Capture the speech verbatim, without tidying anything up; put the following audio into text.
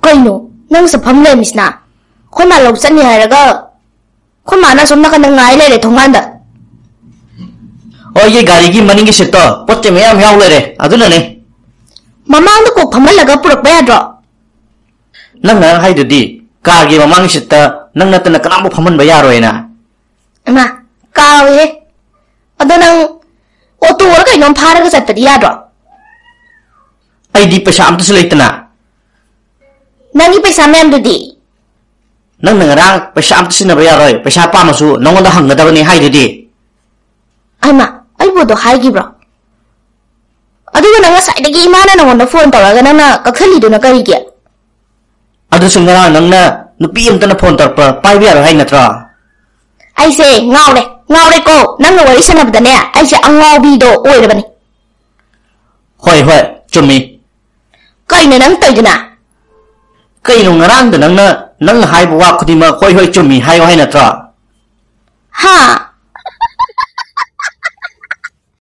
ꯀꯩꯅꯣ, ꯅꯪ ꯆꯠꯐꯝ ꯂꯩꯔꯝꯃꯤꯁꯤꯅ? ꯑꯩꯈꯣꯏ ꯃꯥ ꯂꯧ ꯆꯠꯅꯤ ꯍꯥꯏꯔꯒ ꯑꯩꯈꯣꯏ ꯃꯥꯅ ꯑꯁꯣꯝ ꯅꯥꯀꯟꯗ ꯉꯥꯏ ꯂꯩꯔꯦ ꯊꯣꯡꯒꯥꯟꯗ꯫ ꯑꯣ, ꯑꯩꯒꯤ ꯒꯥꯔꯤꯒꯤ ꯃꯅꯤꯡꯒꯤ ꯁꯤꯠꯇꯣ ꯄꯣꯠ ꯆꯩ ꯃꯌꯥꯝ ꯌꯥꯎ ꯂꯩꯔꯦ, ꯑꯗꯨꯅꯅꯦ꯫ ꯃꯃꯥꯡꯗ ꯀꯣꯛ ꯐꯝꯍꯜꯂꯒ ꯄꯨꯔꯛꯄ ꯌꯥꯗ꯭ꯔꯣ? ꯅꯪ ꯉꯔꯥꯡ ꯍꯥꯏꯗꯨꯗꯤ, ꯀꯥꯔꯒꯤ ꯃꯃꯥꯡꯒꯤ ꯁꯤꯠꯇ ꯅꯪ ꯅꯠꯇꯅ ꯀꯅꯥꯝꯕꯨ ꯐꯝꯍꯟꯕ ꯌꯥꯔꯣꯏꯅ꯫ ꯏꯃꯥ, ꯀꯥꯎꯏꯍꯦ꯫ ꯑꯗꯣ ꯅꯪ ꯑꯣꯇꯣꯔ ꯀꯩꯅꯣꯝ ꯐꯥꯔꯒ ꯆꯠꯄꯗꯤ ꯌꯥꯗ꯭ꯔꯣ? ꯑꯩꯗꯤ ꯄꯩꯁꯥ ꯑꯝꯇꯁꯨ ꯂꯩꯇꯅ꯫ ꯅꯪꯒꯤ ꯄꯩꯁꯥ ꯃꯌꯥꯝꯗꯨꯗꯤ? ꯅꯪꯅ ꯉꯔꯥꯡ ꯄꯩꯁꯥ ꯑꯝꯇ ꯁꯤꯖꯤꯟꯅꯕ ꯌꯥꯔꯣꯏ, ꯄꯩꯁꯥ ꯄꯥꯝꯃꯁꯨ ꯅꯉꯣꯟꯗ ꯍꯪꯒꯗꯕꯅꯤ ꯍꯥꯏꯗꯨꯗꯤ꯫ ꯑꯩꯃ, ꯑꯩꯕꯨ ꯑꯗꯣ ꯍꯥꯏꯈꯤꯕ꯭ꯔꯣ? ꯑꯗꯨꯒ ꯅꯪ ꯉꯁꯥꯏꯗꯒꯤ ꯏꯃꯥꯅ ꯅꯉꯣꯟꯗ ꯐꯣꯟ ꯇꯧꯔꯒ ꯅꯪꯅ ꯀꯛꯊꯠꯂꯤꯗꯨꯅ ꯀꯔꯤꯒꯤ? ꯑꯗꯨꯁꯨ ꯉꯔꯥꯡ ꯅꯪꯅ ꯅꯨꯄꯤ ꯑꯝꯇꯅ ꯐꯣꯟ ꯇꯧꯔꯛꯄ ꯄꯥꯏꯕ ꯌꯥꯔꯣꯏ ꯍꯥꯏ ꯅꯠꯇ꯭ꯔꯣ? ꯑꯩꯁꯦ ꯉꯥꯎꯔꯦ, ꯉꯥꯎꯔꯦꯀꯣ꯫ ꯅꯪꯒ ꯋꯥꯔꯤ ꯁꯥꯟꯅꯕꯗꯅꯦ, ꯑꯩꯁꯦ ꯑꯉꯥꯎꯕꯤꯗꯣ ꯑꯣꯏꯔꯕꯅꯤ꯫ ꯍꯣꯏ, ꯍꯣꯏ, ꯆꯨꯝꯃꯤ꯫ ꯀꯩꯅꯣ ꯅꯪ ꯇꯧꯏꯗꯨꯅ? ꯀꯩꯅꯣ, ꯉꯔꯥꯡꯗ ꯅꯪꯅ, ꯅꯪꯅ ꯍꯥꯏꯕ ꯋꯥ ꯈꯨꯗꯤꯡꯃꯛ "ꯍꯣꯏ, ꯍꯣꯏ, ꯆꯨꯝꯃꯤ" ꯍꯥꯏꯌꯣ ꯍꯥꯏ ꯅꯠꯇ꯭ꯔꯣ? ꯍꯥ?